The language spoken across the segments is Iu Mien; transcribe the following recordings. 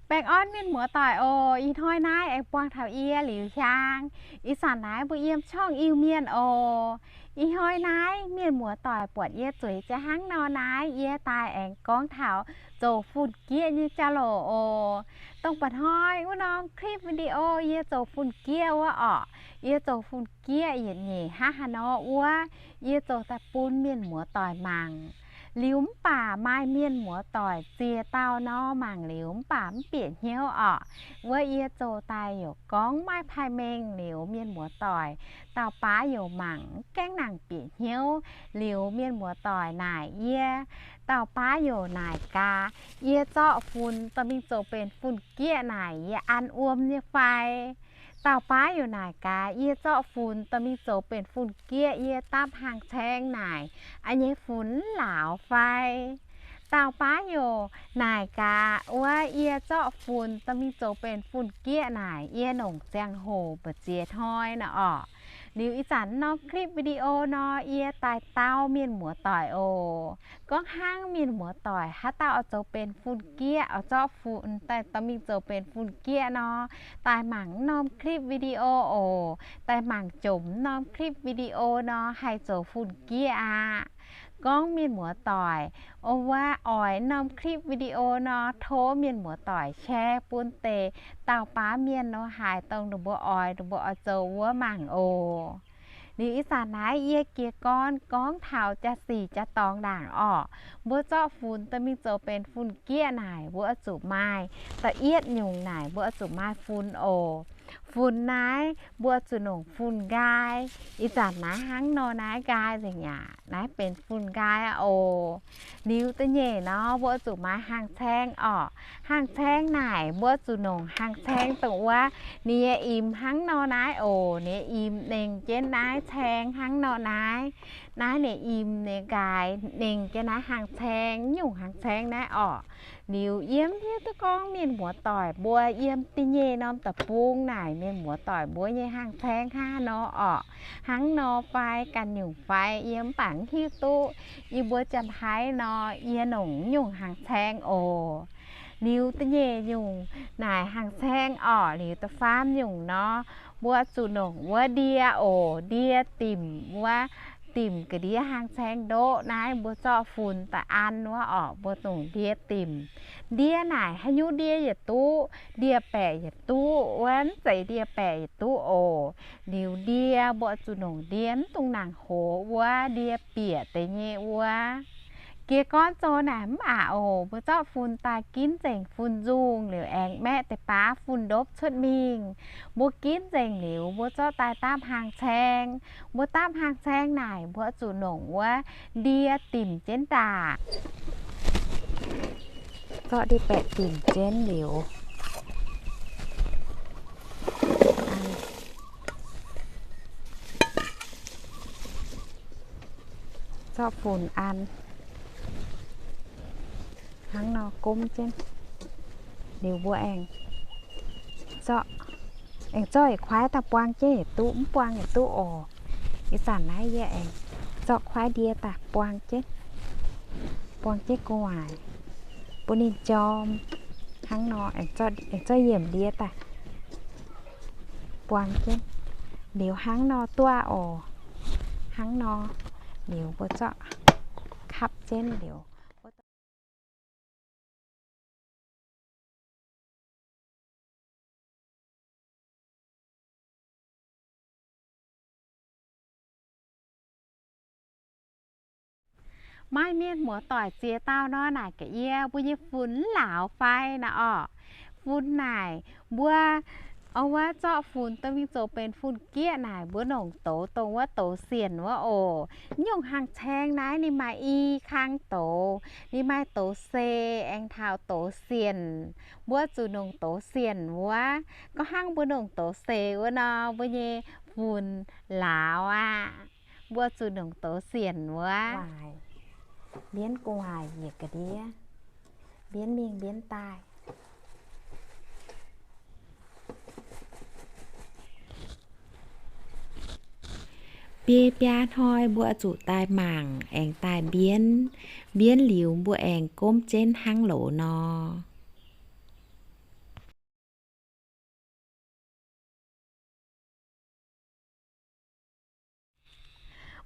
Baengh orn mienh muoz-doic oc. Ih hnoi naaiv aengx buangh taux yie Liuz Hiaang. Ih zanc naaiv mbuo yiem ช่อง Iu-Mienh oc. Ih hnoi naaiv mienh muoz-doic buatc yie zueiz jaa hnangv nor naaiv, yie daaih aengx gorngv taux zoux fun-gieqv nyei jauv-louc oc. Dongh mba'hnoi wuov norm คลิปวิดีโอ yie zoux fun-gieqv wuov orqc. Yie zoux fun-gieqv yietc nyeic hnangv haaix nor wuov, yie zoux daaih bun mienh muoz-doic mangc. Liuz mv baac maaih mienh muoz-doic ziex dauh nor mangc liuz mv baac mv bieqc hnyouv orqc. Wuov yie zoux daaih youc gorngv maiv paih mengh liuz mienh muoz-doic dauh baav youc mangc mv gaengh nangc bieqc hnyouv. Liuz mienh muoz-doic naaic yie, dauh baav youc naaic gaax, yie zorqv funx dorh mingh zoux benx fun-gieqv naaic yie an wuom nyei fai? Dauh baav youc naaic gaax, yie zorqv funx dorh mingh zoux benx fun-gieqv yie dapv hang caeng naaic, a'nyei funx mv lauz fai? Dauh baav youc naaic gaax, wuov yie zorqv funx dorh mingh zoux benx fun-gieqv naaic yie nongc ziangh hoc mbu'ziex hnoi nor orqc. Liuz ih zanc norm คลิปวิดีโอ nor yie daaih dau mienh muoz-doic oc. Gorngv hnangv mienh muoz-doic haaix dauh oix zoux benx fun-gieqv, oix zorqv funx daaih dorh mingh zoux benx fun-gieqv nor, daaih mangc norm คลิปวิดีโอ oc. Daaih mangc jomc norm คลิปวิดีโอ nor haih zoux fun-gieqv aqv. Gorngv mienh muoz-doic o wuov oix norm คลิปวิดีโอ nor, tov mienh muoz-doic share bun deix dauh baav mienh nor haaix dongh ninh mbuo oix, ninh mbuo oix zoux wuov mangc oc. Liuz ih zanc naaiv yie jiez gorn gorngv taux jaa-sic jaa-dorngx ndaangc orqc. Mbuo zorqv funx dorh mingh zoux benx fun-gieqv naaic, mbuo oix zuqc maaih da'yietv nyungc naaic, mbuo oix zuqc maaih funx oc. Funx naaiv mbuo zuqc nongc fun-nqaai. Ih zanc naaiv hnangv nor naaiv nqaai nzengc aac, naaiv benx fun-nqaai aqv oc. Liuz da'nyeic nor, mbuo zuqc maaih hang caeng orqc. Hang caeng naaic, mbuo zuqc nongc hang caeng dongh wuov ninh nyei imx hnangv nor naaiv oc. Ninh nyei imx nengh jienv naaiv caeng hnangv nor naaiv. Naaiv ninh nyei imx ninh nyei nqaai nengh jienv naaiv hang caeng, nyungc hang caeng naaiv orqc. Liuz yie mv hiuv duqv gorngv mienh muoz-doic mbuo yiem da'nyeic norm deic-bung naaic mienh muoz-doic mbuo nyei hang caeng hnangv nor orqc, hnangv nor fai ganh nyungc fai yie mv baac mv hiuv duqv. Yie mbuo Janx-Taiv nor, yie nongc nyungc hang caeng oc. Liuz da'nyeic nyungc naaic hang caeng orqc. Liuz da'faam nyungc nor, mbuo zuqc nongc wuov ndie oc. Ndie dimc wuov, dimc ga'ndiev hang caeng ndoqv naaiv mbuo zorqv funx daaih an wuov orqc, mbuo nongc ndie dimc. Ndie naaic haaix nyungc ndie yietc duqv, ndie-baeqc yietc duqv wuov, mv zeiz ndie-baeqc yietc duqv oc. Liuz ndie mbuo zuqc nongc ndie mv dungx nangc hoz wuov, ndie bieqc deix nyei wuov. Jiez gorn zoux naaic mv aqc oc. Mbuo zorqv funx daaih ginv nzengc fun-nzungh liuz aengx maeqv deix baav fun-ndopv cuotv mingh. Mbuo ginv nzengc liuz mbuo zorqv daaih dapv hang caeng. Mbuo dapv hang caeng naaic mbuo zuqc nongc wuov ndie dimc jienv ndaangc. Zorqv ndie-baeqc dimc jienv liuz, zorqv funx an hnangv nor gomv jienv. Liuz mbuo aengx zorqv, aengx zorqv yietc kuaaiv daaih buang jienv yietc duqv, mv buang yietc duqv oc. Ih zanc naaiv yie aengx zorqv kuaaiv ndie daaih buang jienv, buang jienv gu'nguaaic bun ninh jorm. Hnangv nor aengx zorqv yiemc ndie daaih buang jienv. Liuz hnangv nor duqv oc. Hnangv nor, liuz mbuo zorqv kapv jienv liuz. Maaih mienh muoz-doic ziex dauh nor naaic gaax yie, mbuo nyei funx mv lauz fai naaic orqc. Funx naaic mbuo wuov zorqv funx dorh mingh zoux benx fun-gieqv naaic, mbuo nongc douz dongh wuov douz sienc wuov oc. Nyungc hang caeng naaiv ninh maaih i kang douz. Ninh maaih douz seix aengx taux douz sienc. Mbuo zuqc nongc douz sienc wuov. Gorngv hnangv mbuo nongc douz seix wuov nor, mbuo nyei funx lauz aqv. Mbuo zuqc nongc douz sienc wuov. Mbienv gu'nguaaic yietc ga'ndiev, mbienv mingh mbienv daaih. Biei biaa hnoi mbuo zuqc daaih mangc aengx daaih mbienv. Mbienv liuz mbuo aengx gomv jienv hnangv loz nor.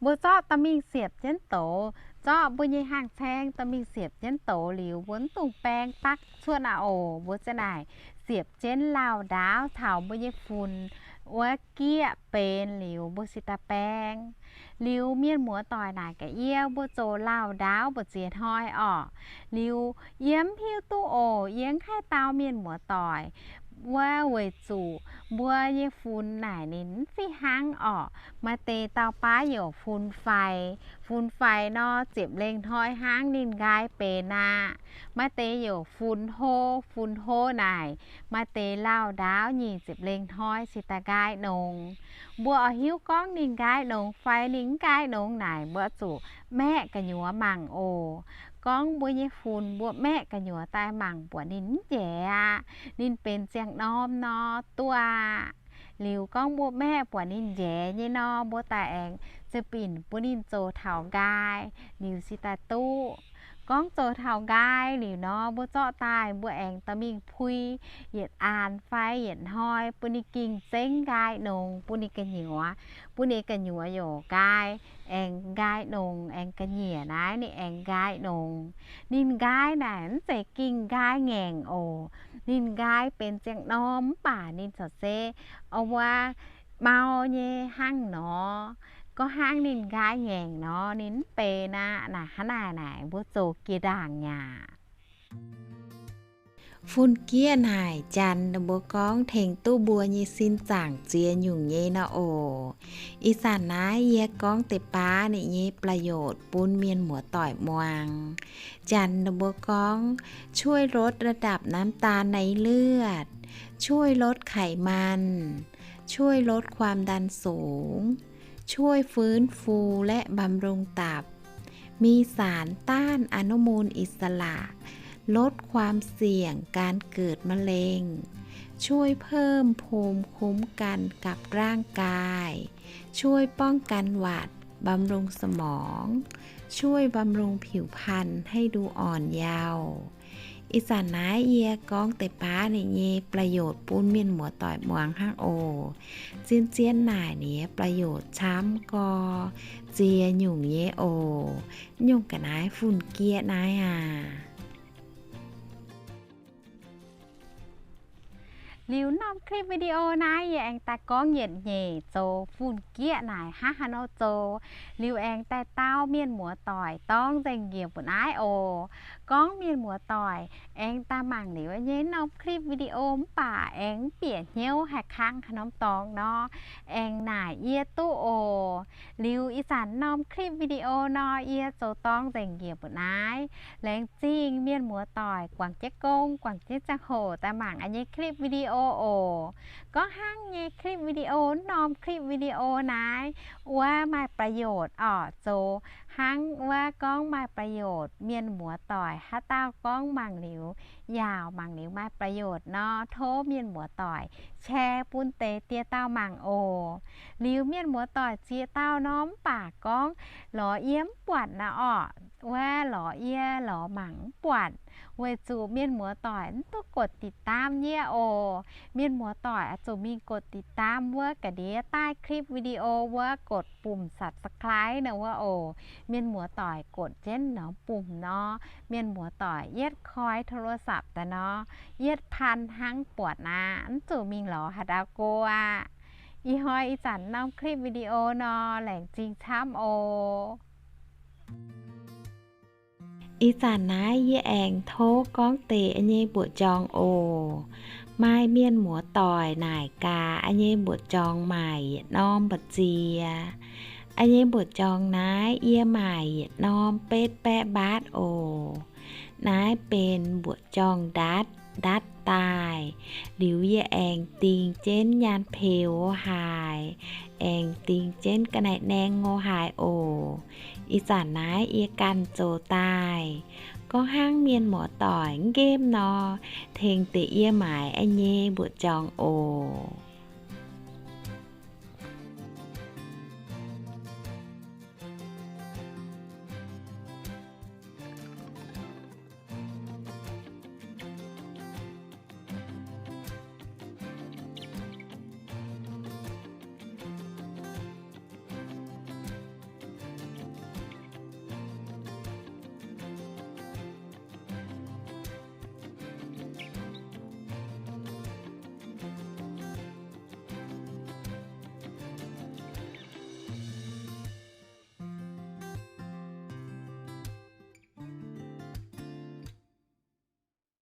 Mbuo zorqv dorh mingh siepv jienv douz, zorqv mbuo nyei hnaangx-caeng dorh mingh siepv jienv douz liuz, mbuo mv dungx baeng bakv cuotv aqv oc. Mbuo ziouc naaic siepv jienv lauh ndaauv caux mbuo nyei funx wuov gieqv benx liuz, mbuo cingx daaih baeng. Liuz mienh muoz-doic naaic gaax yie, mbuo zoux lauh ndaauv mbu'ziex hnoi orqc. Liuz yie mv hiuv duqv oc. Yie mv haih dau mienh muoz-doic wuov weic zuqc mbuo nyei funx naaic ninh mv fih hnangv orqc. Maaih deix dauh baav youc funx faix. Funx faix nor, ziepc lengh hnoi hnangv ninh nqaai benx aqv. Maaih deix youc funx hlo. Funx hlo naaic, maaih deix lauh ndaauv nyic ziepc lengh hnoi cingx daaih nqaai nongx. Mbuo oix hiuv gorngv ninh nqaai nongx fai ninh mv nqaai nongx naaic, mbuo zuqc maeqv gu'nyuoz mangc oc. Gorngv mbuo nyei funx mbuo maeqv gu'nyuoz daaih mangc buatc ninh mv njaeix aqv, ninh benx ziangh norm nor, duqv aqv. Liuz gorngv mbuo maeqv buatc ninh njaeix nyei nor, mbuo daaih aengx ziouc binc bun ninh zoux taux nqaai liuz cingx daaih duqv. Gorngv zoux taux nqaai liuz nor, mbuo zorqv daaih mbuo aengx dorh mingh pui yietc aanx fai yietc hnoi bun ninh ging zengv nqaai nongx bun ninh gu'nyuoz. Bun ninh gu'nyuoz youc nqaai, aengx nqaai nongx, aengx ga'nyiec naaiv ninh aengx nqaai nongx. Ninh nqaai naaic mv zeiz ging nqaai ngaengc oc. Ninh nqaai benx ziangh norm mv baac ninh corc se wuov mau nyei hnangv nor. Gorngv hnangv ninh nqaai ngaengc nor, ninh mv benx aqv. Naaic hnangv naaic naaic mbuo zoux jiex ndaangc aqv. Fun-gieqv naaic janx ninh mbuo gorngv tengx duqv mbuo nyei sin zaangc ziex nyungc nyei nor oc. Ih zanc naaiv yie gorngv deix baav ninh nyei ประโยชน์ bun mienh muoz-doic muangx. Janx ninh mbuo gorngv ช่วยลดระดับน้ำตาลในเลือด ช่วยลดไขมัน ช่วยลดความดันสูง ช่วยฟื้นฟูและบำรุงตับ มีสารต้านอนุมูลอิสระ ลดความเสี่ยงการเกิดมะเร็ง ช่วยเพิ่มภูมิคุ้มกันกับร่างกาย ช่วยป้องกันหวัด บำรุงสมอง ช่วยบำรุงผิวพรรณให้ดูอ่อนเยาว์ Ih zanc naaiv yie gorngv deix baav ninh nyei ประโยชน์ bun mienh muoz-doic muangx hnangv oc. Zien-zien naaic ninh nyei ประโยชน์ camv gorx ziex nyungc nyei oc. Nyungc ga'naaiv fun-gieqv naaiv aac. Liuz norm คลิปวิดีโอ naaiv yie aengx daaih gorngv yietc nyeic zoux fun-gieqv naaic hnangv haaix nor zoux. Liuz aengx daaih dau mienh muoz-doic dorng nzengc njiec mbu'naaiv oc. Gorngv mienh muoz-doic aengx daaih mangc liuz nyei norm คลิปวิดีโอ mv baac aengx mv bieqc hnyouv haih kangv haaix norm dorngx nor, aengx naaic yie duqv oc. Liuz ih zanc norm คลิปวิดีโอ nor yie zoux dorng nzengc njiec mbu'naaiv. Laengz zingh mienh muoz-doic guangc jienv gong, guangc jienv ziangh hoc daaih mangc yie nyei คลิปวิดีโอ oc. Gorngv hnangv nyei คลิปวิดีโอ norm คลิปวิดีโอ naaiv wuov maaih ประโยชน์ orqc, zoux hnangv wuov gorngv maaih ประโยชน์, mienh muoz-doic haaix dauh gorngv mangc liuz yaauc, mangc liuz maaih ประโยชน์ nor, tov mienh muoz-doic share bun deix dieh dauh mangc oc. Liuz mienh muoz-doic ziex dauh nor mv baac gorngv lorz yie mv buatc naaiv orqc, wuov lorz yie lorz mangc mv buatc, weic zuqc mienh muoz-doic mv duqv กดติดตาม yie oc. Mienh muoz-doic oix zuqc mingh กดติดตาม wuov ga'ndiev daaih คลิปวิดีโอ wuov กดปุ่ม subscribe naaiv wuov oc. Mienh muoz-doic กด jienv norm ปุ่ม nor, mienh muoz-doic yietv koi โทรศัพท์ daaih nor, yietv pan hnangv buatc aqv, mv zuqc mingh lorz haaix dauh go aqv. Ih hnoi ih zanc norm คลิปวิดีโอ nor, laengz zingh camv oc. Ih zanc naaiv yie aengx tov gorngv deix yie nyei mbuoqc jorng oc. Maaih mienh muoz-doic naaic gaax yie nyei mbuoqc jorng maaic yietc norm mbu'ziex. Yie nyei mbuoqc jorng naaiv yie maaic yietc norm betv baeqv mbaatv oc. Naaiv benx mbuoqc jorng ndatv, ndatv daaih. Liuz yie aengx dingh jienv nyaanh peux haaix, aengx dingh jienv ga'naaiv naeng ngo haaix oc. Ih zanc naaiv yie ganh zoux daaih. Gorngv hnangv mienh muoz-doic mv nqemh nor, tengx deix yie maaiz yie nyei mbuoqc jorng oc.